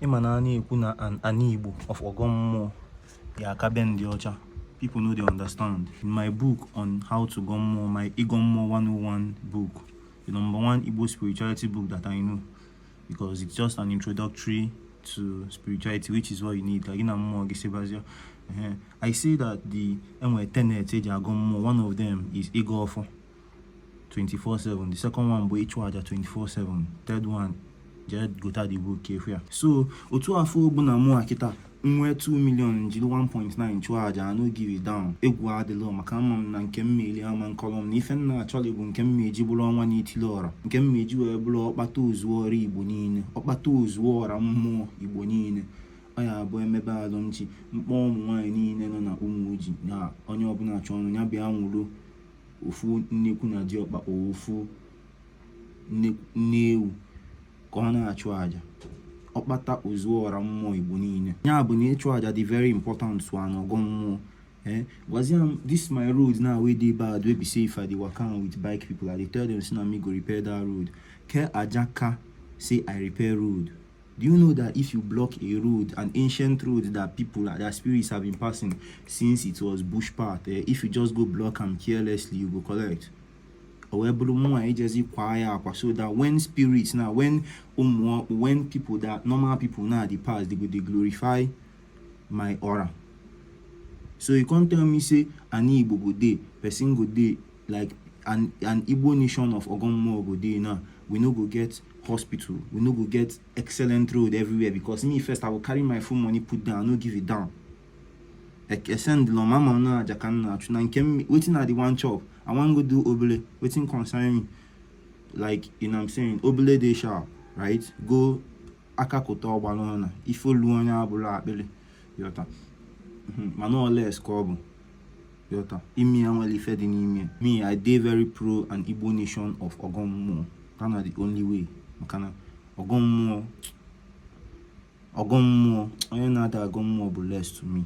Ịma na a na-ekwu na an Igbo of ọgọ mmụọ ya aka be ndị ọcha, people no dey understand. In my book on how to go mmụọ, my Ịgọ Mmụọ 101 book, the number one Igbo spirituality book that I know, because it's just an introductory to spirituality, which is what you need ka gị na mmụọ gị sebazie. I say that the enwere tenet eji agọ mmụọ. One of them is ịgọ ọfọ 24/7. The second one bụ ịchụ aja 24/7. Third one, jee gota the book ka efu ya. So otu afọ ogbu na mụ a kịta nwee 2 million, jiri 1.9 chụọ aja, I no give it down. Egwu adịlọ, maka ama m na nke m meli ama nkọlọ m na ife m na-achọli bụ nke m eji bụrụ ọnwa n'itili ọra, nke m eji wee bụrụ ọkpata ozuo ọra Igbo niile, ọkpata ozuo ọra mmụọ Igbo niile. Ọ ya abụ emebe alụmchi mkpọ ụmụ nwaanyị niile nọ na ụmụ oji na onye ọbụla chọọ ọnụ ya bịa nwụrụ ofu nnekwu na diọkpa, ofu nne ewu ka ọ na-achụ aja ọkpata ozuo ọra mmụọ Igbo niile. Ya bụ na ịchụ aja dị very important to an ọgọ mmụọ. Gwazie m, this my road now wey dey bad, wey be say if I dey waka am with bike people, I dey tell them say na me go repair that road. Ke aja ka say I repair road. Do you know that if you block a road, an ancient road that people, that spirits have been passing since it was bush path, if you just go block am carelessly, you go collect? O wee bụrụ mụnwa ijezi kwa ya akwa, so that when spirits now, when ụmụ, when people, that normal people now dey pass, they go dey glorify my aura. So you come tell me say ani Igbo go dey, person go dey like an Igbo nation of ọgọ mmụọ go dey now, we no go get hospital, we no go get excellent road everywhere, because me first, I go carry my full money put down. I no give it down. Esendịlọ m, ama m na aja ka m na-achụ na nke m. Wetin I dey wan chop? I wan go do obele. Wetin concern me? Like, you know what I'm saying, obele dey sharp, right? Go aka kụta ọgbara ọna ife olu onye abụrụ akpịrị yọta. Mana ọ less ka ọ bụ yọta ime ya nwere ife dị n'ime. Me, I dey very pro an Igbo nation of ọgọ mmụọ. That na the only way, maka na ọgọ mmụọ, ọgọ mmụọ, onye na-ada agọ mmụọ bụ less to me.